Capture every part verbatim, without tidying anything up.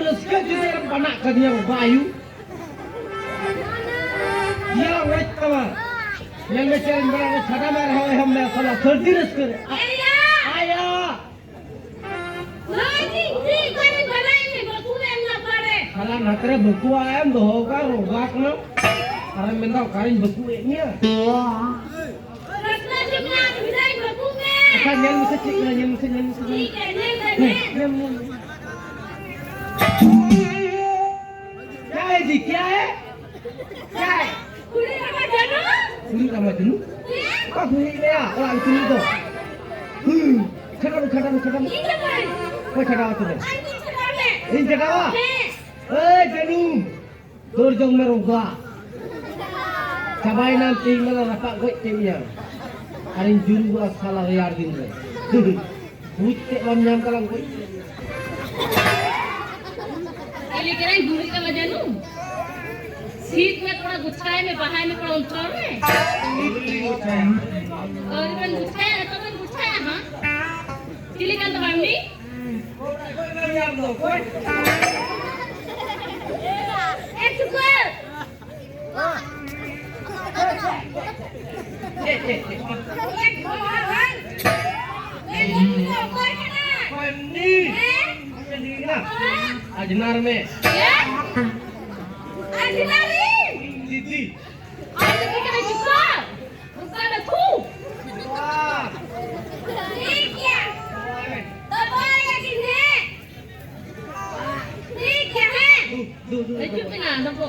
ᱨᱟᱹᱥᱠᱟᱹ ᱡᱩᱫᱤ ᱮᱢ ᱵᱟᱱᱟᱜ ᱠᱟᱫᱤᱧᱟ ᱵᱟᱵᱟ ᱟᱭᱩ᱾ ᱭᱟ ᱚᱡ ᱛᱟᱢᱟ᱾ ᱧᱮᱞ ᱢᱮ ᱪᱮᱫ ᱤᱧ ᱵᱟᱲᱟᱭ ᱪᱷᱟᱰᱟ ᱢᱮ ᱨᱮᱦᱚᱸ ᱮᱦᱚᱵ ᱢᱮ ᱥᱟᱞᱟ ᱥᱟᱹᱨᱫᱤ ᱨᱟᱹᱥᱠᱟᱹ ᱨᱮ᱾ ᱟᱭᱟ! ᱟᱭᱟ! ᱞᱟᱹᱭ ᱫᱤᱧ ᱪᱮᱫ ᱠᱚᱨᱮ ᱵᱟᱲᱟᱭ ᱢᱮ ᱵᱟᱹᱠᱩ ᱮᱢ ᱞᱟᱯᱟᱲᱮ᱾ ᱥᱟᱞᱟ ᱱᱟᱛᱨᱮ ᱵᱟᱹᱠᱩ ᱟᱭ ᱮᱢ ᱫᱚᱦᱚ ᱠᱟᱜ ᱨᱚᱜᱟ ᱠᱟᱱᱟ᱾ ᱟᱨᱮᱢ ᱢᱮᱱᱫᱟ ᱚᱠᱟᱨᱮᱧ ᱵᱟᱹᱠᱩ ᱮᱫ ᱢᱮᱭᱟ? ᱟᱪᱪᱷᱟ, ᱧᱮᱞ ᱢᱮᱥᱮ, ᱪᱮᱫ ᱠᱟᱱᱟ, ᱧᱮᱞ ᱢᱮᱥᱮ, ᱧᱮᱞ ᱢᱮᱥᱮ, ᱧᱮᱞ ᱢᱮᱥᱮ᱾ ᱦᱮᱸ, ᱧᱮᱞ, ᱧᱮᱞ᱾ क्या है जी, क्या है? क्या है? ᱠᱩᱲᱤ ᱨᱟᱢᱟ ᱡᱟᱹᱱᱩ? ᱚᱠᱟ ᱠᱩᱲᱤ ᱞᱟᱹᱭᱟ? ᱚᱲᱟᱜ ᱨᱮ ᱠᱩᱲᱤ ᱫᱚ᱾ ᱦᱩᱸ᱾ ᱠᱷᱟᱰᱟᱢ, ᱠᱷᱟᱰᱟᱢ, ᱠᱷᱟᱰᱟᱢ᱾ ᱤᱧ ᱫᱚ ᱵᱟᱹᱧ᱾ ᱚᱠᱚᱭ ᱠᱷᱟᱰᱟᱣᱟ ᱛᱚᱵᱮ? ᱤᱧ ᱠᱷᱟᱰᱟᱣᱟ᱾ ᱦᱮᱸ᱾ ᱮᱭ ᱡᱟᱹᱱᱩ! ᱫᱟᱹᱲ ᱡᱚᱝ ᱢᱮ ᱨᱚᱜᱟ᱾ ᱪᱟᱵᱟᱭᱮᱱᱟᱢ ᱛᱮᱦᱮᱧ ᱢᱟᱞᱟ ᱨᱟᱯᱟᱜ ᱜᱚᱡ ᱠᱮᱫ ᱢᱮᱭᱟ᱾ ᱟᱨᱤᱧ ᱡᱩᱨᱩᱜᱼᱟ ᱥᱟᱞᱟ ᱨᱮᱭᱟᱲ ᱫᱤᱱ ᱨᱮ᱾ ᱵᱩᱡᱽ ᱛᱮ ᱵᱟᱢ ᱧᱟᱢ ᱠᱟᱱᱟ ᱜᱚᱡ᱾ ᱪᱤᱞᱤ ᱠᱟᱱᱟᱭ ᱜᱩᱨᱤᱡ ᱠᱟᱱᱟ ᱡᱟᱹᱱᱩ? ᱥᱤᱫ ᱢᱮ ᱛᱷᱚᱲᱟ, ᱜᱩᱪᱷᱟᱭ ᱢᱮ, ᱵᱟᱦᱟᱭ ᱢᱮ ᱛᱷᱚᱲᱟ ᱚᱱᱛᱚᱨ ᱨᱮ᱾ ᱟᱹᱣᱨᱤ ᱵᱮᱱ ᱜᱩᱪᱷᱟᱭᱟ, ᱱᱤᱛᱚᱜ ᱵᱮᱱ ᱜᱩᱪᱷᱟᱭᱟ ᱦᱟᱸᱜ᱾ ᱪᱤᱞᱤ ᱠᱟᱱ ᱛᱟᱢᱟ ᱩᱱᱤ? ᱮ ᱪᱩᱠᱟᱹ! ᱚᱠᱚᱭ ᱠᱟᱱᱟ? ᱚᱠᱚᱭ ᱩᱱᱤ? ᱦᱮᱸ? ᱟᱡᱽᱱᱟᱨ ᱢᱮ᱾ ᱪᱮᱫ? ᱟᱡᱽᱱᱟᱨᱤ? ᱫᱤᱫᱤ᱾ ᱟᱡᱽᱱᱟᱨᱤ ᱠᱟᱱᱟ ᱪᱩᱠᱟᱹ᱾ ᱜᱩᱥᱟ ᱫᱚ ᱛᱷᱩ᱾ ᱵᱟᱦ᱾ ᱴᱷᱤᱠ ᱜᱮᱭᱟ᱾ ᱛᱚ ᱫᱚᱦᱚᱭ ᱞᱟᱹᱜᱤᱫ ᱦᱮᱸ᱾ ᱴᱷᱤᱠ ᱜᱮᱭᱟ ᱦᱮᱸ᱾ ᱫᱩ, ᱫᱩ, ᱫᱩ, ᱦᱤᱡᱩᱜ ᱫᱩ᱾ ᱢᱮ ᱱᱟ, ᱫᱚᱠᱚ᱾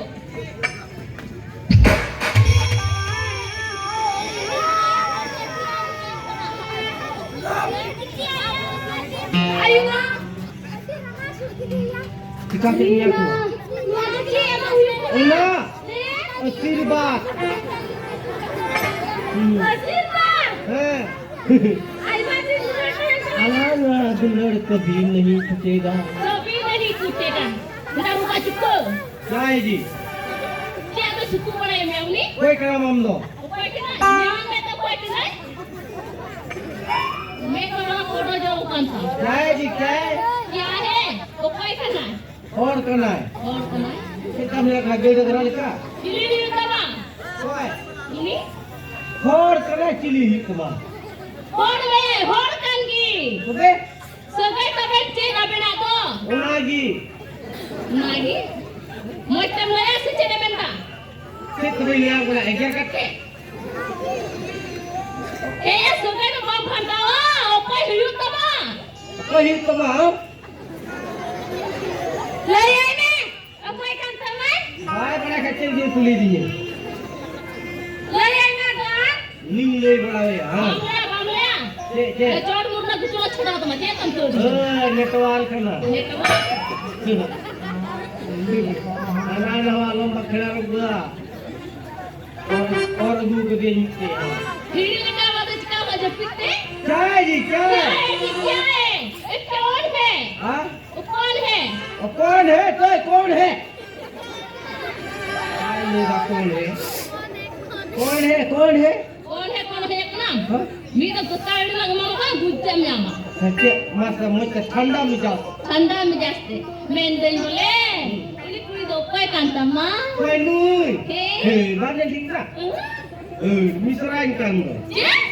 ᱟᱭᱳ ᱢᱟ᱾ ᱪᱤᱠᱟ ᱠᱮᱫ ᱢᱮᱭᱟ ᱠᱚ? ᱱᱚᱣᱟ ᱫᱚ ᱪᱮᱫ ᱮᱢ ᱦᱩᱭᱩᱜ ᱠᱟᱱᱟ? ᱚᱱᱟ ᱦᱮᱸ? ᱟᱥᱤᱨᱵᱟᱫᱽ᱾ ᱦᱩᱸ᱾ ᱟᱥᱤᱨᱵᱟᱫᱽ? ᱦᱮᱸ᱾ ᱟᱭᱢᱟ ᱫᱤᱱ ᱨᱮ ᱟᱞᱟᱝ ᱫᱩᱞᱟᱹᱲ ᱠᱟᱵᱷᱤ ᱱᱟᱦᱤᱸ ᱴᱩᱴᱮᱜᱟ᱾ ᱠᱟᱵᱷᱤ ᱱᱟᱦᱤᱸ ᱴᱩᱴᱮᱜᱟ᱾ ᱱᱚᱝᱠᱟ ᱪᱩᱠᱟᱹ᱾ ᱡᱟᱭ ᱡᱤ᱾ ᱪᱮᱫ ᱟᱫᱚ ᱥᱩᱠᱩ ᱵᱟᱲᱟᱭ ᱢᱮ ᱩᱱᱤ? ᱚᱠᱚᱭ ᱠᱟᱱᱟᱢ ᱟᱢ ᱫᱚ? ᱚᱠᱚᱭ ᱠᱟᱱᱟᱭ? ᱧᱟᱢ ᱢᱮ ᱛᱚ ᱚᱠᱚᱭ ᱠᱟᱱᱟᱭ? ᱢᱮ ᱠᱚ ᱱᱚᱣᱟ ᱯᱷᱳᱴᱳ ᱡᱚ ᱟᱠᱟᱱ ᱛᱟᱢ᱾ ᱡᱟᱭ ᱡᱤ, ᱡᱟᱭ᱾ ᱠᱭᱟ ᱦᱮ? ᱚᱠᱚᱭ ᱠᱟᱱᱟᱭ? ᱠᱟᱱᱟᱭ᱾ ᱦᱚᱲ ᱠᱟᱱᱟᱭ᱾ ᱪᱮᱫ ᱞᱮᱠᱟᱢ ᱞᱟᱹᱭ ᱠᱟᱱᱟ? ᱜᱟᱹᱭ ᱰᱟᱝᱨᱟ ᱞᱮᱠᱟ? ᱪᱤᱞᱤ ᱦᱩᱭᱩᱜ ᱛᱟᱢᱟ? ᱚᱠᱚᱭ? ᱩᱱᱤ? ᱦᱚᱲ ᱠᱟᱱᱟᱭ, ᱪᱤᱞᱤ ᱦᱩᱭᱩᱜ ᱛᱟᱢᱟ? ᱦᱚᱲ ᱢᱮ, ᱦᱚᱲ ᱠᱟᱱ ᱜᱮ᱾ ᱛᱚᱵᱮ? ᱥᱟᱹᱜᱟᱹᱭ ᱛᱟᱵᱮᱱ ᱪᱮᱫ ᱟᱵᱮᱱᱟᱜ ᱫᱚ? ᱚᱱᱟᱜᱮ᱾ ᱚᱱᱟᱜᱮ? ᱢᱚᱡᱽ ᱛᱮᱢ ᱞᱟᱹᱭᱟ ᱥᱮ ᱪᱮᱫ ᱮ ᱢᱮᱱᱫᱟ? ᱪᱮᱫ ᱠᱚᱵᱮᱱ ᱞᱟᱹᱭᱟ, ᱚᱱᱟ ᱮᱜᱮᱨ ᱠᱟᱛᱮ? ᱮᱭᱟ, ᱥᱟᱹᱜᱟᱹᱭ ᱫᱚ ᱵᱟᱢ ᱵᱷᱟᱸᱰᱟᱣᱟ, ᱚᱠᱚᱭ ᱦᱩᱭᱩᱜ ᱛᱟᱢᱟ? ᱚᱠᱚᱭ ᱦᱩᱭᱩᱜ ᱛᱟᱢᱟ? ᱞᱟᱹᱭᱟᱭ ᱢᱮ, ᱚᱠᱚᱭ ᱠᱟᱱ ᱛᱟᱢᱟᱭ? ᱵᱟᱭ ᱵᱟᱲᱟᱭ ᱠᱷᱟᱡ ᱪᱮᱫ ᱞᱟᱹᱜᱤᱫ ᱠᱩᱞᱤᱭᱮᱫᱤᱧᱟ? ᱞᱟᱹᱭᱟᱭ ᱢᱮ ᱟᱫᱚ᱾ ᱤᱧ ᱞᱟᱹᱭ ᱵᱟᱲᱟᱣᱟᱭᱟ, ᱦᱮᱸ? ᱵᱟᱢ ᱞᱟᱹᱭᱟ, ᱵᱟᱢ ᱞᱟᱹᱭᱟ? ᱪᱮᱫ, ᱪᱮᱫ? ᱮ, ᱪᱚᱴ ᱢᱩᱨᱱᱟ ᱜᱩᱪᱩᱲᱟ ᱪᱷᱟᱰᱟᱣ ᱛᱟᱢᱟ, ᱪᱮᱫ ᱛᱟᱢ ᱛᱚ? ᱮ, network ᱠᱟᱱᱟ᱾ Network? ᱦᱟᱱᱟ ᱱᱟᱣᱟ ᱟᱞᱚᱢ ᱵᱟᱠᱷᱮᱲᱟ ᱨᱩᱜᱟ᱾ ᱚᱨ, ᱚᱨ ᱟᱹᱜᱩ ᱠᱟᱫᱮᱭᱟᱹᱧ ᱢᱤᱫᱴᱮᱡ᱾ ᱦᱤᱲᱤᱧ ᱞᱮᱠᱟ ᱵᱟᱫᱮ ᱪᱤᱠᱟ ᱦᱩᱭᱩᱜᱼᱟ ᱡᱟᱹᱯᱤᱫ ᱛᱮ? ᱪᱟᱭ ᱜᱮ, ᱪᱟᱭ᱾ ᱪᱟᱭ ᱜᱮ, ᱪᱟᱭ᱾ ᱮ, ᱠᱚᱱ ᱦᱮ? ᱦᱮᱸ? ᱚ, ᱠᱚᱱ ᱦᱮ? ᱚ, ᱠᱚᱱ ᱦᱮ? ᱛᱚᱭ ᱠᱚᱱ ᱦᱮ? ᱟᱭ ᱞᱟᱹᱭ ᱫᱟ ᱠᱚᱱ ᱦᱮ? ᱠᱚᱱ ᱦᱮ? ᱠᱚᱱ ᱦᱮ? ᱠᱚᱱ ᱦᱮ, ᱠᱚᱱ ᱦᱮ ᱠᱟᱱᱟ? ᱦᱮᱸ? ᱢᱤᱫ ᱫᱚ ᱜᱚᱴᱟ ᱟᱹᱰᱤ ᱞᱟᱝ ᱮᱢᱟᱢ ᱠᱟᱱᱟ, ᱵᱩᱡᱽ ᱛᱮᱢ ᱧᱟᱢᱟ᱾ ᱦᱮᱸ, ᱪᱮᱫ ᱢᱟᱥᱮ ᱢᱚᱡᱽ ᱛᱮ ᱴᱷᱟᱱᱰᱟ ᱢᱮᱡᱟᱡᱽ᱾ ᱴᱷᱟᱱᱰᱟ ᱢᱮᱡᱟᱡᱽ ᱛᱮ᱾ ᱢᱮᱱᱫᱟᱹᱧ ᱵᱚᱞᱮ, ᱩᱱᱤ ᱠᱩᱲᱤ ᱫᱚ ᱚᱠᱚᱭ ᱠᱟᱱ ᱛᱟᱢᱟ? ᱚᱠᱚᱭ ᱱᱩᱭ? ᱦᱮᱸ᱾ ᱦᱮᱸ, ᱵᱟᱝ ᱧᱮᱞ ᱴᱷᱤᱠ ᱠᱟᱱᱟ? ᱦᱮᱸ᱾ ᱦᱮᱸ, ᱢᱤᱥᱨᱟᱧ ᱠᱟᱱ ᱫᱚ᱾ ᱪᱮᱫ?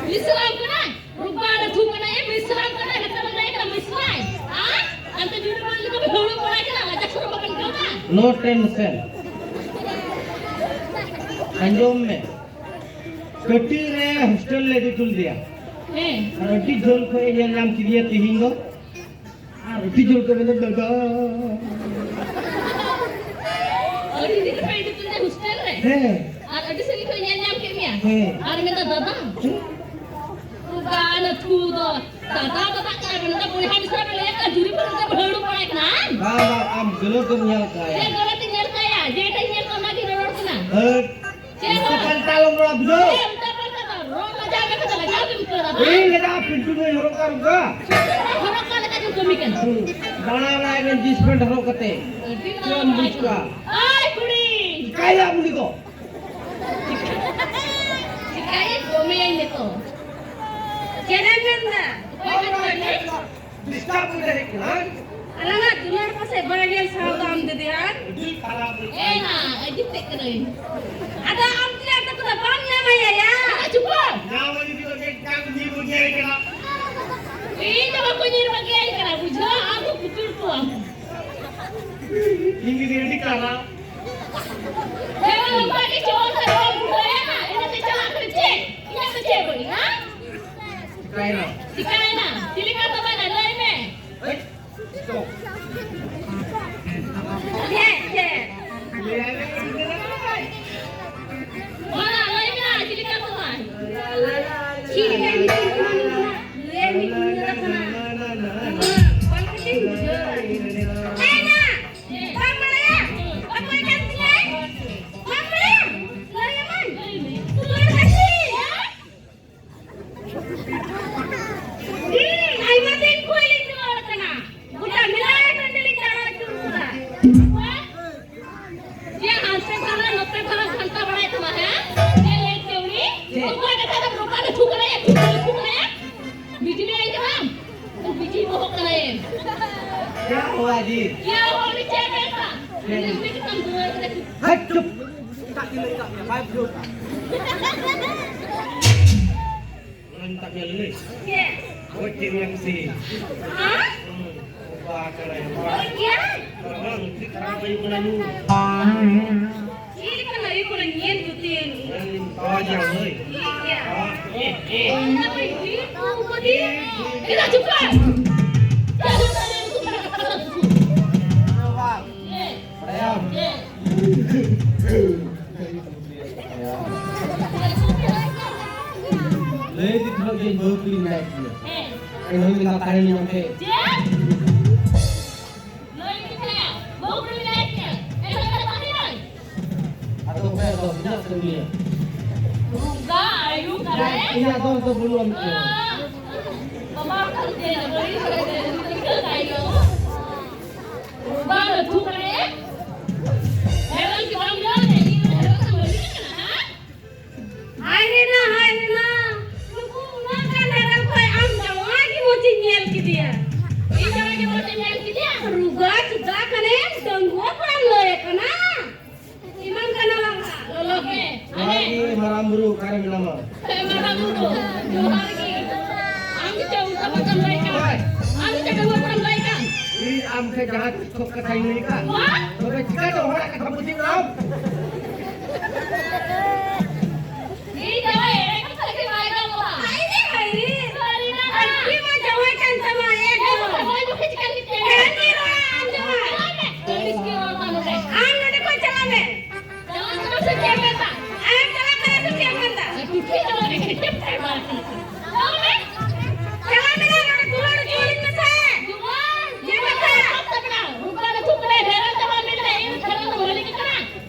ᱢᱤᱥᱨᱟᱢ ᱠᱟᱱᱟᱭ? ᱨᱩᱯᱟ ᱨᱮ ᱛᱷᱩ ᱠᱟᱱᱟᱭ, ᱢᱤᱥᱨᱟᱢ ᱠᱟᱱᱟᱭ, ᱱᱮᱛᱟᱨ ᱫᱚ ᱞᱟᱹᱭ ᱠᱟᱱᱟ ᱢᱤᱥᱨᱟᱭ᱾ ᱦᱮᱸ? ᱟᱱᱛᱮ ᱡᱩᱫᱤ ᱵᱟᱝ ᱞᱮᱠᱟ ᱵᱤᱱ ᱦᱩᱲᱩ ᱵᱟᱲᱟᱭ ᱠᱟᱱᱟ, ᱞᱟᱡᱟ ᱥᱚᱨᱚᱢ ᱵᱟᱵᱮᱱ ᱟᱹᱭᱠᱟᱹᱣ ᱫᱟ? No tension. ᱟᱸᱡᱚᱢ ᱢᱮ᱾ ᱠᱟᱹᱴᱤᱡ ᱨᱮ ᱦᱳᱥᱴᱮᱞ ᱞᱮ ᱤᱫᱤ ᱦᱚᱴᱚ ᱞᱮᱫᱮᱭᱟ᱾ ᱦᱮᱸ᱾ ᱟᱨ ᱟᱹᱰᱤ ᱡᱷᱟᱹᱞ ᱠᱷᱚᱱ ᱮ ᱧᱮᱞ ᱧᱟᱢ ᱠᱮᱫᱮᱭᱟ ᱛᱤᱦᱤᱧ ᱫᱚ᱾ ᱟᱨ ᱟᱹᱰᱤ ᱡᱷᱟᱹᱞ ᱠᱷᱚᱱ ᱢᱮᱱᱫᱟ, "ᱫᱟᱫᱟ!" ᱟᱹᱰᱤ ᱫᱤᱱ ᱠᱷᱚᱱ ᱤᱫᱤ ᱦᱚᱴᱚ ᱞᱮᱫᱮᱭᱟ ᱦᱳᱥᱴᱮᱞ ᱨᱮ? ᱦᱮᱸ᱾ ᱟᱨ ᱟᱹᱰᱤ ᱥᱟᱺᱜᱤᱧ ᱠᱷᱚᱱ ᱧᱮᱞ ᱧᱟᱢ ᱠᱮᱫ ᱢᱮᱭᱟ? ᱦᱮᱸ᱾ ᱟᱨ ᱢᱮᱱᱫᱟ, "ᱫᱟᱫᱟ!" ᱦᱮᱸ᱾ ᱫᱟᱫᱟ ᱫᱚ ᱛᱷᱩ ᱫᱚ᱾ ᱫᱟᱫᱟ ᱫᱚ ᱫᱟᱜ ᱠᱟᱱᱟ, ᱢᱮᱱᱫᱟ, ᱵᱚᱭᱦᱟ ᱢᱤᱥᱨᱟ ᱯᱮ ᱞᱟᱹᱭ ᱟᱠᱟᱫ, ᱡᱩᱨᱤ ᱯᱮ ᱞᱟᱹᱭ ᱟᱠᱟᱫ, ᱦᱟᱹᱲᱩ ᱵᱟᱲᱟᱭ ᱠᱟᱱᱟ, ᱦᱮᱸ? ᱵᱟᱝ, ᱵᱟᱝ, ᱟᱢ ᱜᱟᱹᱞᱟᱹᱛ ᱮᱢ ᱧᱮᱞ ᱠᱟᱜᱼᱟ᱾ ᱪᱮᱫ ᱜᱟᱹᱞᱟᱹᱛ ᱤᱧ ᱧᱮᱞ ᱠᱟᱜᱼᱟ? ᱡᱮᱴᱟᱧ ᱧᱮᱞ ᱠᱟᱜ, ᱚᱱᱟᱜᱤᱧ ᱨᱚᱲ ᱠᱟᱱᱟ᱾ ᱦᱟᱹᱴ᱾ ᱪᱮᱫ ᱩᱞᱴᱟ ᱦᱚᱸ? ᱯᱟᱞᱴᱟ ᱟᱞᱚᱢ ᱨᱚᱲᱟ, ᱵᱩᱡᱷᱟᱹᱣ? ᱪᱮᱫ ᱩᱞᱴᱟ ᱯᱟᱞᱴᱟ ᱫᱚ? ᱨᱚᱲ ᱞᱟᱡᱟᱣ ᱜᱮ ᱠᱟᱱᱟ, ᱞᱟᱡᱟᱣ ᱜᱮᱢ ᱟᱹᱭᱠᱟᱹᱣ ᱫᱟ, ᱵᱟᱝ? ᱤᱧ ᱞᱟᱡᱟᱣ, ᱯᱤᱱᱴᱩ ᱫᱚᱭ ᱦᱚᱨᱚᱜ ᱠᱟᱜ ᱨᱩᱠᱟ᱾ ᱦᱚᱨᱚᱜ ᱠᱟᱜ ᱞᱮᱠᱟ ᱜᱮᱢ ᱠᱟᱹᱢᱤ ᱠᱟᱱᱟ᱾ ᱦᱩᱸ᱾ ᱫᱟᱬᱟ ᱵᱟᱲᱟᱭ ᱠᱟᱱ jeans pant ᱦᱚᱨᱚᱜ ᱠᱟᱛᱮ᱾ ᱟᱹᱰᱤ ᱪᱮᱫ ᱮᱢ ᱵᱩᱡᱽ ᱠᱚᱣᱟ? ᱳᱭ ᱠᱩᱲᱤ! ᱪᱤᱠᱟᱹᱭᱟᱢ ᱩᱱᱤ ᱫᱚ? ᱪᱤᱠᱟᱹᱭᱟᱹᱧ, ᱠᱟᱹᱢᱤᱭᱟᱹᱧ ᱱᱤᱛᱚᱜ᱾ ᱪᱮᱫ ᱮᱢ ᱢᱮᱱᱫᱟ? ᱚᱠᱚᱭ ᱠᱟᱱ ᱛᱟᱢ? Disturb ᱠᱟᱛᱮ ᱦᱮᱡ ᱠᱟᱱᱟ, ᱦᱮᱸ? ᱟᱞᱟᱝᱟᱜ ᱫᱩᱞᱟᱹᱲ ᱯᱟᱥᱮ ᱵᱟᱭ ᱧᱮᱞ ᱥᱟᱦᱟᱣ ᱫᱟ ᱟᱢ ᱫᱤᱫᱤ, ᱦᱟᱝ? ᱟᱹᱰᱤ ᱠᱷᱟᱨᱟᱯ᱾ ᱮ ᱢᱟ, ᱟᱹᱰᱤ ᱛᱮᱫ ᱠᱟᱹᱱᱟᱹᱧ᱾ ᱟᱫᱚ ᱟᱢ ᱪᱮᱫᱟᱜ ᱛᱮ ᱠᱚᱫᱚ ᱵᱟᱢ ᱧᱟᱢᱟᱭᱟ ᱭᱟ? ᱟᱫᱚ ᱪᱩᱯ ᱠᱚᱜ᱾ ᱧᱟᱢ ᱞᱟᱹᱜᱤᱫ ᱫᱚ ᱪᱮᱫ ᱠᱟᱢ ᱧᱤᱨ ᱵᱟᱹᱜᱤᱭᱟᱭ ᱠᱟᱱᱟ? ᱤᱧ ᱫᱚ ᱵᱟᱠᱚ ᱧᱤᱨ ᱵᱟᱹᱜᱤᱭᱟᱭ ᱠᱟᱱᱟ, ᱵᱩᱡᱷᱟᱹᱣ? ᱟᱢ ᱫᱚ ᱯᱩᱛᱩᱞ ᱠᱚᱣᱟᱢ᱾ ᱤᱧ ᱫᱤᱫᱤ ᱟᱹᱰᱤ ᱠᱷᱟᱨᱟᱯ᱾ ᱦᱮᱸ, ᱱᱚᱝᱠᱟ ᱜᱮ ᱪᱚᱞ ᱠᱷᱟᱱ ᱵᱟᱢ ᱵᱩᱡᱷᱟᱹᱣᱟ, ᱤᱧ ᱫᱚ ᱪᱟᱞᱟᱜ ᱠᱟᱱᱟ ᱪᱮᱫ? ᱤᱧ ᱫᱚ ᱪᱮᱫ ᱵᱟᱹᱲᱤᱡ, ᱦᱮᱸ? ᱪᱤᱠᱟᱭᱮᱱᱟ? ᱪᱤᱠᱟᱭᱮᱱᱟ? ᱪᱮᱫ ᱞᱮᱠᱟ ᱛᱚᱵᱮ ᱞᱟᱹᱭ ᱢᱮ᱾ ᱦᱮᱸ? ᱢᱟ, ᱞᱟᱹᱭ ᱢᱮ, ᱪᱮᱫ ᱞᱮᱠᱟ ᱛᱚᱵᱮ? ᱪᱮᱫ ᱞᱮᱠᱟ ᱞᱟᱹᱭ ᱢᱮ, ᱞᱟᱹᱭ ᱢᱮ, ᱞᱟᱹᱭ ᱢᱮ, ᱞᱟᱹᱭ ᱢᱮ᱾ ᱚᱞ ᱠᱟᱛᱮᱧ ᱵᱩᱡᱷᱟᱹᱣᱟ᱾ ᱦᱮᱸ, ᱢᱟ᱾ ᱵᱟᱢ ᱵᱟᱲᱟᱭᱟ? ᱚᱠᱚᱭ ᱠᱟᱱ ᱛᱤᱧᱟᱭ? ᱵᱟᱢ ᱵᱟᱲᱟᱭᱟ? ᱞᱟᱹᱭ ᱟᱢᱟᱹᱧ᱾ ᱞᱟᱹᱭ ᱢᱮ᱾ ᱦᱩᱸ, ᱟᱭᱢᱟ ᱫᱤᱱ ᱠᱷᱚᱱ ᱞᱤᱧ ᱨᱩᱣᱟᱹᱲ ᱠᱟᱱᱟ᱾ ᱜᱚᱴᱟ ᱢᱮᱞᱟ ᱴᱟᱺᱰᱤ ᱞᱤᱧ ᱫᱟᱬᱟ ᱟᱹᱪᱩᱨ ᱠᱟᱱᱟ᱾ ᱡᱮ ᱦᱟᱱᱛᱮ ᱫᱷᱟᱨᱮ ᱱᱚᱛᱮ ᱫᱷᱟᱨᱮ ᱜᱷᱟᱱᱴᱟ ᱵᱟᱲᱟᱭ ᱛᱟᱢᱟ, ᱦᱮᱸ? ᱪᱮᱫ ᱞᱟᱹᱭ ᱪᱮᱣᱲᱤ? ᱪᱮᱫ? ᱚᱠᱚᱭ ᱠᱟᱛᱷᱟ ᱫᱚ ᱱᱚᱝᱠᱟ ᱫᱚ ᱛᱷᱩ ᱠᱟᱱᱟᱭᱟ, ᱛᱷᱩ ᱠᱟᱱᱟᱭᱟ, ᱛᱷᱩ ᱠᱟᱱᱟᱭᱟ? ᱵᱤᱡᱽᱞᱤ ᱟᱭ ᱠᱟᱱᱟᱢ? ᱵᱤᱡᱽᱞᱤ ᱵᱚᱦᱚᱜ ᱠᱟᱱᱟᱭᱮ᱾ ᱠᱭᱟ ᱦᱩᱣᱟ ᱡᱤ? ᱠᱭᱟ ᱦᱩᱣᱟ, ᱩᱱᱤ ᱪᱮᱫ ᱮ ᱢᱮᱱ ᱠᱟᱱᱟ? ᱪᱮᱫ? ᱩᱱᱤ ᱪᱮᱫ ᱠᱟᱱ ᱫᱩᱣᱟᱹᱨ ᱨᱮ? ᱦᱟᱴ, ᱪᱩᱯ! ᱮᱴᱟᱜ ᱠᱤᱱ ᱞᱟᱹᱭ ᱠᱟᱜ ᱢᱮᱭᱟ, ᱵᱟᱭ ᱵᱩᱡᱷᱟᱹᱣ ᱠᱟᱜ᱾ ᱚᱱᱟ ᱢᱮᱛᱟᱜ ᱢᱮᱭᱟ ᱞᱟᱹᱞᱟᱹᱭ᱾ ᱪᱮᱫ? ᱜᱚᱡ ᱠᱮᱫ ᱢᱮᱭᱟ ᱠᱚ ᱥᱮ? ᱦᱮᱸ? ᱵᱟᱵᱟ ᱠᱟᱱᱟᱭ, ᱵᱟᱵᱟ᱾ ᱜᱚᱡ ᱜᱮᱭᱟ? ᱵᱟᱝ, ᱪᱮᱫ ᱠᱷᱟᱨᱟᱯ ᱦᱩᱭᱩᱜ ᱠᱟᱱᱟ ᱱᱩᱭ? ᱪᱮᱫ ᱞᱮᱠᱟ ᱦᱩᱭᱩᱜ ᱠᱟᱱᱟ ᱧᱮᱞ ᱠᱚᱛᱮ? ᱦᱮᱸ, ᱛᱟᱣᱟ ᱡᱟᱝ ᱦᱳᱭ᱾ ᱴᱷᱤᱠ ᱜᱮᱭᱟ᱾ ᱦᱮᱸ, ᱦᱮᱸ᱾ ᱚᱱᱟ ᱫᱚ ᱤᱫᱤ ᱠᱚ ᱠᱚ ᱫᱤ᱾ ᱮᱫᱟ ᱪᱩᱯ ᱠᱚᱨ᱾ ᱪᱩᱯ ᱠᱚᱨ᱾ ᱵᱟᱵᱟ᱾ ᱦᱮᱸ᱾ ᱵᱟᱲᱟᱭᱟᱢ? ᱦᱮᱸ᱾ ᱞᱟᱹᱭ ᱫᱤᱧ ᱛᱟᱦᱮᱸᱫ ᱡᱮ ᱵᱟᱹᱦᱩ ᱠᱩᱲᱤ ᱢᱮᱱᱟᱭ ᱛᱤᱧᱟ᱾ ᱦᱮᱸ᱾ ᱮᱱᱦᱚᱸ ᱢᱮᱱᱫᱟ ᱚᱠᱟᱨᱮᱢ ᱧᱟᱢ ᱠᱮᱫ? ᱪᱮᱫ? ᱞᱟᱹᱭ ᱫᱤᱧ ᱛᱟᱦᱮᱸᱫ ᱵᱟᱹᱦᱩ ᱠᱩᱲᱤ ᱢᱮᱱᱟᱭ ᱛᱤᱧᱟ᱾ ᱮᱱᱦᱚᱸ ᱢᱮᱱᱫᱟ ᱚᱠᱟᱨᱮ ᱢᱮᱱᱟᱭ? ᱟᱫᱚ ᱚᱠᱚᱭᱟᱜ ᱫᱚ ᱢᱮᱱᱟᱜ ᱛᱟᱹᱞᱤᱧᱟ? ᱨᱩᱜᱟ ᱟᱭᱩ ᱠᱟᱨᱮ? ᱤᱧᱟᱹᱜ ᱫᱚ ᱫᱚ ᱵᱟᱹᱱᱩᱜ ᱟᱹᱱᱤᱡ᱾ ᱵᱟᱵᱟ ᱠᱟᱱ ᱛᱮ ᱵᱟᱹᱲᱤᱡ ᱠᱟᱭ ᱫᱚ᱾ ᱵᱟᱝ ᱫᱩᱠ ᱨᱮ ᱦᱮᱨᱳᱱ ᱠᱤ ᱵᱟᱝ ᱧᱟᱢ ᱨᱮ ᱤᱧ ᱦᱮᱨᱳᱱ ᱠᱚ ᱵᱟᱹᱜᱤ ᱠᱟᱱᱟ, ᱦᱮᱸ? ᱦᱟᱭ ᱨᱮ ᱱᱟ, ᱦᱟᱭ ᱨᱮ ᱱᱟ, ᱱᱩᱠᱩ ᱩᱱᱟᱹᱜ ᱜᱟᱱ ᱦᱮᱨᱳᱱ ᱠᱷᱚᱡ ᱟᱢ ᱡᱟᱶᱟᱭ ᱜᱮ ᱢᱚᱡᱽ ᱤᱧ ᱧᱮᱞ ᱠᱮᱫᱮᱭᱟ᱾ ᱤᱧ ᱡᱟᱶᱟᱭ ᱜᱮ ᱢᱚᱡᱽ ᱤᱧ ᱧᱮᱞ ᱠᱮᱫᱮᱭᱟ? ᱢᱟᱨᱟᱝ ᱵᱩᱨᱩ ᱚᱠᱟᱨᱮ ᱢᱮᱱᱟᱢᱟ? ᱦᱮᱸ, ᱢᱟᱨᱟᱝ ᱵᱩᱨᱩ, ᱡᱚᱦᱟᱨ ᱜᱮ᱾ ᱟᱢ ᱜᱮᱪᱚ ᱩᱱᱠᱩ ᱠᱟᱛᱷᱟᱢ ᱞᱟᱹᱭ ᱠᱟᱱ? ᱦᱳᱭ᱾ ᱟᱢ ᱜᱮᱪᱚ ᱰᱟᱺᱜᱩᱣᱟᱹ ᱠᱚᱲᱟᱢ ᱞᱟᱹᱭ ᱠᱟᱱ? ᱤᱧ ᱟᱢ ᱴᱷᱮᱱ ᱡᱟᱦᱟᱸ ᱛᱤᱥ ᱠᱷᱚᱱ ᱠᱟᱛᱷᱟᱧ ᱞᱟᱹᱭ ᱠᱟᱱ᱾ ᱦᱳᱭ᱾ ᱛᱚᱵᱮ ᱪᱤᱠᱟᱹᱛᱮ ᱦᱚᱲᱟᱜ ᱠᱟᱛᱷᱟ ᱵᱩᱡᱷᱟᱹᱣ ᱫᱟᱢ? ᱤᱧ ᱡᱟᱶᱟᱭ ᱮᱲᱮ ᱠᱟᱛᱷᱟ ᱜᱮ ᱵᱟᱭ ᱜᱟᱱᱚᱜᱼᱟ᱾ ᱦᱟᱭ ᱨᱮ, ᱦᱟᱭ ᱨᱮ᱾ ᱥᱟᱹᱨᱤ ᱠᱟᱛᱷᱟ᱾ ᱟᱹᱰᱤ ᱢᱟ ᱡᱟᱶᱟᱭ ᱠᱟᱱ ᱛᱟᱢᱟ, ᱮᱠᱫᱚᱢ᱾ ᱦᱳᱭ, ᱵᱟᱠᱷᱟᱡ ᱪᱤᱠᱟᱹ ᱠᱮᱫ ᱛᱮ? ᱦᱮᱸ, ᱪᱮᱫ ᱨᱚᱲᱟ ᱟᱢ ᱡᱟᱶᱟᱭ? ᱟᱹᱲᱤᱥ ᱜᱮ ᱨᱚᱲ ᱢᱟ ᱱᱚᱰᱮ᱾ ᱟᱢ ᱱᱚᱰᱮ ᱠᱷᱚᱱ ᱪᱟᱞᱟᱜ ᱢᱮ᱾ ᱪᱟᱞᱟᱜ ᱠᱟᱱᱟ ᱥᱮ ᱪᱮᱫ ᱮᱢ ᱢᱮᱱᱫᱟ? ᱟᱢ ᱪᱟᱞᱟᱜ ᱠᱟᱱᱟ ᱥᱮ ᱪᱮᱫ ᱮᱢ ᱢᱮᱱᱫᱟ? ᱪᱟᱞᱟᱜ ᱢᱮ᱾ ᱪᱟᱞᱟᱜ ᱢᱮ, ᱱᱚᱰᱮ ᱫᱩᱞᱟᱹᱲ ᱦᱚᱪᱚᱣᱟᱹᱧ ᱢᱮᱥᱮ᱾ ᱪᱮᱫ ᱠᱟᱛᱷᱟ? ᱨᱩᱯᱞᱟᱞ ᱟᱹᱛᱩ ᱠᱚᱨᱮ ᱵᱷᱮᱲᱟ ᱪᱟᱵᱟ ᱢᱮᱱᱟᱜᱼᱟ, ᱤᱧ ᱠᱷᱟᱱ ᱫᱚ ᱢᱟᱹᱞᱤᱠ ᱠᱟᱱᱟ᱾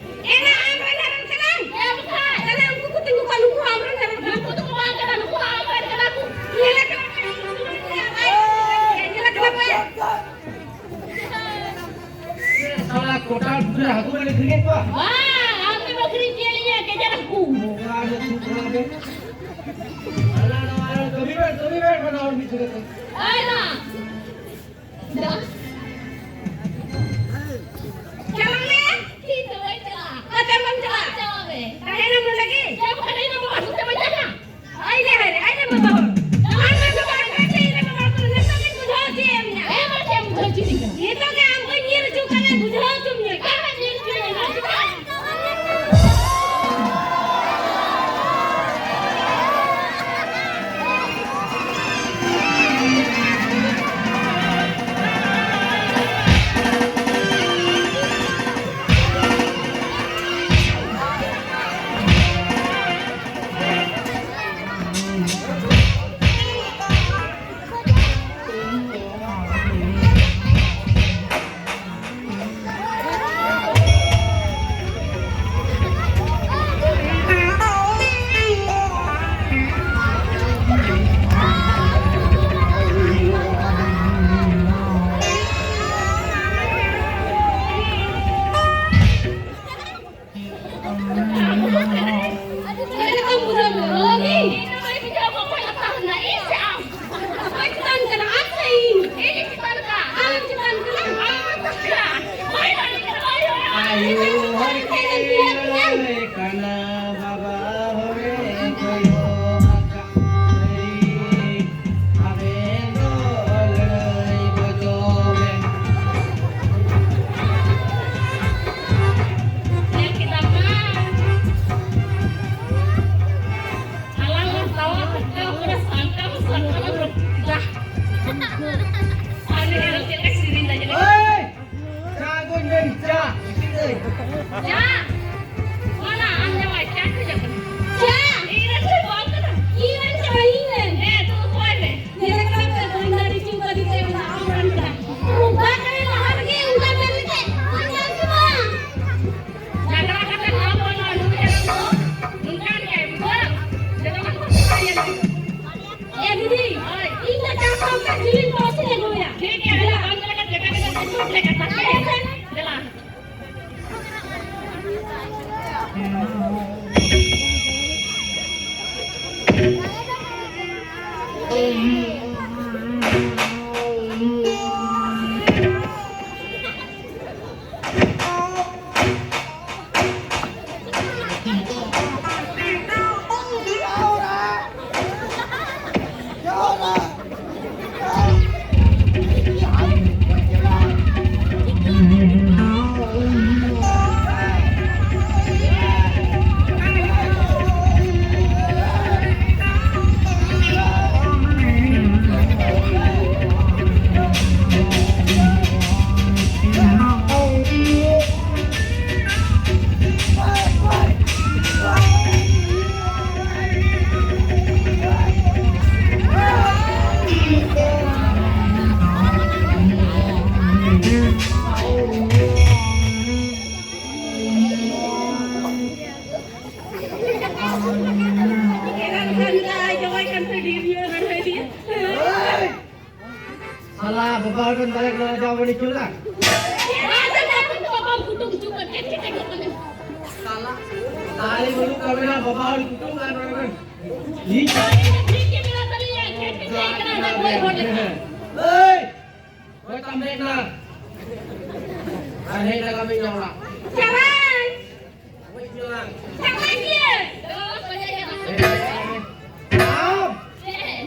ᱮᱱᱟ ᱟᱢ ᱨᱮᱱ ᱦᱮᱨᱮᱞ ᱠᱟᱱᱟ? ᱦᱮᱸ ᱵᱟᱠᱷᱟᱡ᱾ ᱛᱟᱦᱞᱮ ᱩᱱᱠᱩ ᱠᱚ ᱛᱤᱸᱜᱩ ᱠᱚᱜᱼᱟ, ᱱᱩᱠᱩ ᱦᱚᱸ ᱟᱢ ᱨᱮᱱ ᱦᱮᱨᱮᱞ ᱠᱟᱱᱟ᱾ ᱱᱩᱠᱩ ᱫᱚ ᱵᱟᱝ ᱠᱟᱱᱟ, ᱱᱩᱠᱩ ᱦᱚᱸ ᱟᱢ ᱨᱮᱱ ᱠᱟᱱᱟ ᱠᱚ᱾ ᱧᱮᱞ ᱟᱠᱟᱫ ᱧᱮᱞ ᱟᱠᱟᱫ ᱯᱮ? ᱥᱟᱞᱟ ᱠᱚᱴᱟ ᱯᱩᱨᱟᱹ ᱦᱟᱹᱠᱩ ᱵᱮᱱ ᱟᱹᱠᱷᱨᱤᱧᱮᱫ ᱠᱚᱣᱟ? ᱵᱟᱝ, ᱟᱢ ᱜᱮᱢ ᱟᱹᱠᱷᱨᱤᱧ ᱠᱮᱫ ᱞᱤᱧᱟ, ᱜᱮᱡᱮᱨ ᱦᱟᱹᱠᱩ᱾ ᱵᱚᱸᱜᱟ ᱨᱮ ᱛᱩ ᱠᱚᱣᱟ ᱵᱮᱱ᱾ ᱟᱞᱟ ᱱᱚᱣᱟ ᱨᱮ ᱠᱟᱹᱢᱤ ᱵᱮᱱ, ᱠᱟᱹᱢᱤ ᱵᱮᱱ, ᱵᱟᱱᱟ ᱦᱚᱲ ᱢᱤᱫ ᱥᱚᱸᱜᱮ ᱛᱮ᱾ ᱟᱭ ᱢᱟ᱾ ᱫᱟ᱾ ᱪᱟᱞᱟᱜ ᱢᱮ᱾ ᱤᱧ ᱫᱚ ᱵᱟᱹᱧ ᱪᱟᱞᱟᱜᱼᱟ᱾ ᱚᱠᱟᱛᱮ ᱵᱟᱢ ᱪᱟᱞᱟᱜᱼᱟ? ᱪᱟᱞᱟᱜ ᱢᱮ᱾ ᱛᱟᱦᱮᱱᱟᱢ ᱱᱚᱰᱮ ᱜᱮ? ᱪᱮᱫ ᱮᱢ ᱠᱷᱟᱱ ᱤᱧ ᱫᱚ ᱵᱟᱹᱦᱩ ᱛᱮ ᱵᱟᱹᱧ ᱪᱟᱞᱟᱜᱼᱟ᱾ ᱟᱭ ᱞᱮ ᱦᱟᱭ ᱨᱮ, ᱟᱭ ᱞᱮ ᱵᱟᱵᱟ ᱦᱚᱲ᱾ ᱟᱢ ᱫᱚ ᱵᱟᱝ ᱠᱟᱛᱮ ᱤᱧ ᱨᱮ ᱵᱟᱵᱟ ᱦᱚᱲ ᱠᱟᱱᱟ᱾ ᱱᱤᱛᱚᱜ ᱜᱤᱧ ᱵᱩᱡᱷᱟᱹᱣ ᱦᱚᱪᱚᱭᱮᱫ ᱢᱮᱭᱟ᱾ ᱦᱮᱸ, ᱢᱟ ᱪᱮᱫ ᱮᱢ ᱵᱩᱡᱷᱟᱹᱣ ᱦᱚᱪᱚᱭᱮᱫᱤᱧ ᱠᱟᱱᱟ? ᱱᱤᱛᱚᱜ ᱜᱮ ᱟᱢ ᱠᱚᱧ ᱧᱤᱨ ᱦᱚᱪᱚ ᱠᱟᱱᱟ, ᱵᱩᱡᱷᱟᱹᱣ ᱦᱚᱪᱚ ᱢᱮᱭᱟ᱾ ᱪᱮᱫ ᱮᱢ ᱧᱤᱨ ᱦᱚᱪᱚᱭᱮᱫ ᱢᱮᱭᱟ? ᱪᱟ᱾ ᱚᱱᱟ ᱟᱢ ᱡᱟᱶᱟᱭ ᱪᱟ ᱠᱷᱚᱡᱚᱜ ᱠᱟᱱᱟ᱾ ᱪᱟ᱾ ᱤᱧ ᱨᱮᱱ ᱫᱚ ᱵᱟᱝ ᱠᱟᱱᱟ᱾ ᱤᱧ ᱨᱮᱱ ᱠᱟᱱᱟ, ᱤᱧ ᱨᱮᱱ᱾ ᱦᱮᱸ, ᱛᱚ ᱚᱠᱚᱭ ᱨᱮ? ᱧᱮᱞ ᱠᱟᱱᱟ ᱯᱮ, ᱵᱟᱹᱧ ᱫᱟᱲᱮ ᱦᱚᱪᱚ ᱠᱟᱫᱮ ᱛᱮ ᱚᱱᱟ ᱟᱢ ᱨᱮᱱ ᱠᱟᱱᱟ᱾ ᱚᱱᱠᱟ ᱠᱟᱱᱟ ᱞᱟᱦᱟ ᱨᱮᱜᱮ, ᱚᱱᱠᱟ ᱢᱮᱱ ᱞᱮᱠᱷᱟᱡ ᱵᱟᱹᱧ ᱧᱟᱢ ᱠᱚᱣᱟ᱾ ᱡᱷᱟᱜᱽᱲᱟ ᱠᱟᱛᱮ ᱱᱚᱣᱟ ᱠᱚ ᱱᱚᱣᱟ ᱱᱩᱭ ᱨᱮᱱ ᱫᱚ ᱱᱚᱝᱠᱟᱱ ᱜᱮ, ᱵᱩᱡᱷᱟᱹᱣ? ᱡᱚᱛᱚ ᱦᱚᱲ ᱠᱚ ᱤᱭᱟᱹ ᱞᱟᱹᱜᱤᱫ᱾ ᱮ ᱫᱤᱫᱤ, ᱦᱳᱭ᱾ ᱤᱧ ᱫᱚ ᱪᱟᱥ ᱠᱟᱢ ᱛᱮ ᱡᱤᱞᱤᱧ ᱯᱚᱨᱚᱥ ᱤᱧ ᱟᱹᱜᱩᱭᱟ᱾ ᱴᱷᱤᱠ ᱜᱮᱭᱟ, ᱫᱮᱞᱟ᱾ ᱵᱟᱝ ᱞᱮᱠᱟ ᱪᱮᱠᱟ ᱠᱟᱛᱮ ᱪᱩᱯ ᱞᱮᱠᱟ ᱛᱟᱦᱮᱸ᱾ ᱫᱮᱞᱟ᱾ ᱥᱟᱞᱟ, ᱵᱟᱵᱟ ᱦᱚᱲ ᱵᱮᱱ ᱫᱟᱲᱮ ᱠᱟᱱᱟ, ᱡᱟᱣ ᱵᱟᱹᱲᱤᱡ ᱪᱩᱞᱟ᱾ ᱥᱟᱞᱟ, ᱫᱟᱲᱮ ᱵᱟᱹᱱᱩᱜ ᱛᱟᱵᱮᱱᱟ, ᱵᱟᱵᱟ ᱦᱚᱲ ᱠᱩᱴᱩᱢ ᱠᱟᱱ ᱨᱚᱲ ᱵᱮᱱ᱾ ᱴᱷᱤᱠ ᱜᱮ ᱢᱮᱱᱟᱜ ᱛᱟᱹᱞᱤᱧᱟ, ᱠᱷᱮᱛ ᱠᱚ ᱪᱮᱫ ᱠᱟᱱᱟ, ᱚᱱᱟ ᱠᱚᱭ ᱦᱚᱲ ᱞᱮᱠᱟ᱾ ᱮᱭ! ᱚᱠᱚᱭ ᱛᱟᱢ ᱦᱮᱡ ᱮᱱᱟ? ᱟᱨ ᱦᱮᱡ ᱞᱟᱜᱟ ᱢᱮ ᱤᱧᱟᱹᱜ ᱚᱲᱟᱜ᱾ ᱪᱟᱞᱟᱜ᱾ ᱜᱚᱡ ᱜᱮᱞᱟᱝ᱾ ᱪᱟᱞᱟᱜ ᱜᱮ᱾ ᱟᱢ! ᱪᱮᱫ?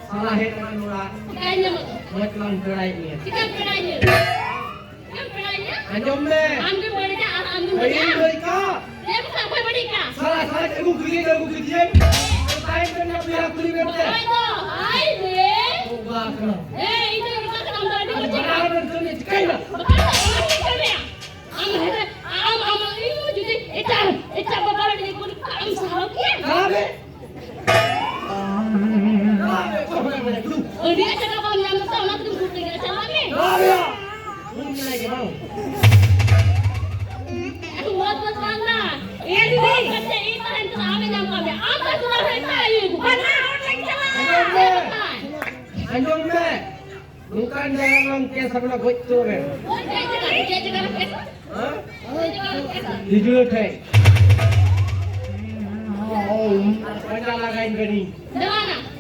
ᱥᱟᱞᱟ ᱦᱮᱡ ᱮᱱᱟ ᱱᱚᱲᱟᱜ᱾ ᱪᱤᱠᱟᱹᱧ ᱧᱟᱢᱟ? ᱢᱚᱡᱽ ᱞᱟᱝ ᱯᱮᱲᱟᱭᱮᱫ ᱢᱮᱭᱟ᱾ ᱪᱤᱠᱟᱹᱢ ᱯᱮᱲᱟᱧᱟ? ᱪᱤᱠᱟᱹᱢ ᱯᱮᱲᱟᱧᱟ? ᱟᱸᱡᱚᱢ ᱢᱮ᱾ ᱟᱢ ᱜᱮᱢ ᱵᱟᱹᱲᱤᱡᱟ ᱟᱨ ᱟᱢ ᱜᱮᱢ ᱟᱹᱭᱩᱨ ᱵᱟᱹᱲᱤᱡᱟ᱾ ᱞᱟᱹᱭ ᱠᱟ᱾ ᱪᱮᱫ ᱮᱢ ᱥᱟᱵ ᱠᱷᱚᱡ ᱵᱟᱹᱲᱤᱡ ᱠᱟ? ᱥᱟᱞᱟ, ᱥᱟᱞᱟ, ᱟᱹᱜᱩ ᱠᱮᱫᱮᱭᱟᱹᱧ, ᱟᱹᱜᱩ ᱠᱮᱫᱮᱭᱟᱹᱧ᱾ ᱛᱟᱭᱚᱢ ᱛᱮ ᱢᱮᱱᱟᱜ ᱯᱮᱭᱟ ᱠᱩᱞᱤ ᱢᱮᱱᱛᱮ᱾ ᱦᱳᱭ ᱫᱚ, ᱦᱟᱭ ᱨᱮ᱾ ᱵᱚᱸᱜᱟ ᱠᱟᱱᱟ᱾ ᱮ, ᱤᱧ ᱫᱚ ᱱᱚᱝᱠᱟ ᱠᱟᱱᱟ, ᱟᱢ ᱫᱚ ᱟᱹᱰᱤ ᱢᱚᱡᱽ ᱵᱟᱲᱟ ᱨᱮᱱ ᱠᱟᱹᱢᱤ ᱪᱤᱠᱟᱹᱭᱮᱱᱟ? ᱵᱟᱠᱷᱟᱱ ᱫᱚ ᱚᱱᱟ ᱪᱮᱫ ᱠᱟᱹᱢᱤᱭᱟ? ᱟᱢ, ᱟᱢ, ᱟᱢ, ᱮᱴᱟᱜ, ᱮᱴᱟᱜ ᱵᱟᱵᱟ ᱦᱚᱲ ᱴᱷᱮᱱ ᱠᱩᱞᱤ ᱠᱚᱣᱟ, ᱟᱢ ᱥᱟᱦᱟᱣ ᱠᱮᱭᱟ? ᱪᱟᱞᱟᱜ ᱢᱮ᱾ ᱟᱹᱰᱤ ᱟᱸᱴ ᱴᱟᱠᱟ ᱵᱟᱢ ᱧᱟᱢ ᱞᱮᱫᱟ, ᱚᱱᱟ ᱛᱮᱜᱮᱢ ᱠᱩᱞ ᱠᱮᱫᱟ, ᱪᱟᱞᱟᱜ ᱢᱮ᱾ ᱪᱟᱞᱟᱜ ᱢᱮ᱾ ᱩᱱ ᱢᱮᱱᱟᱭ ᱜᱮ ᱵᱟᱝ? ᱢᱚᱡᱽ ᱢᱚᱡᱽ ᱵᱟᱝ ᱫᱟ᱾ ᱮ ᱫᱤᱫᱤ᱾ ᱠᱟᱛᱮ ᱤᱧ ᱛᱟᱦᱮᱱ ᱠᱟᱱᱟ, ᱟᱢᱮ ᱧᱟᱢ ᱠᱟᱜ ᱢᱮᱭᱟ᱾ ᱟᱢ ᱛᱟᱦᱮᱱ ᱠᱟᱱᱟ, ᱟᱢ ᱛᱟᱦᱮᱱ ᱠᱟᱱᱟ, ᱟᱭᱳ ᱜᱮ᱾ ᱵᱟᱱᱟ ᱦᱚᱲ ᱞᱟᱹᱜᱤᱫ ᱪᱟᱞᱟᱜ᱾ ᱟᱸᱡᱚᱢ ᱢᱮ᱾ ᱟᱸᱡᱚᱢ ᱢᱮ᱾ ᱱᱚᱝᱠᱟᱱ ᱡᱟᱭᱜᱟ ᱨᱮᱞᱟᱝ ᱠᱮᱥ ᱟᱵᱚᱱᱟ, ᱜᱚᱡ ᱩᱛᱟᱹᱨ ᱟᱵᱮᱱ᱾ ᱦᱮᱸ? ᱦᱤᱡᱩᱜ ᱴᱷᱮᱱ᱾ ᱯᱚᱭᱥᱟ ᱞᱟᱜᱟᱭᱤᱧ ᱠᱟᱹᱱᱟᱹᱧ᱾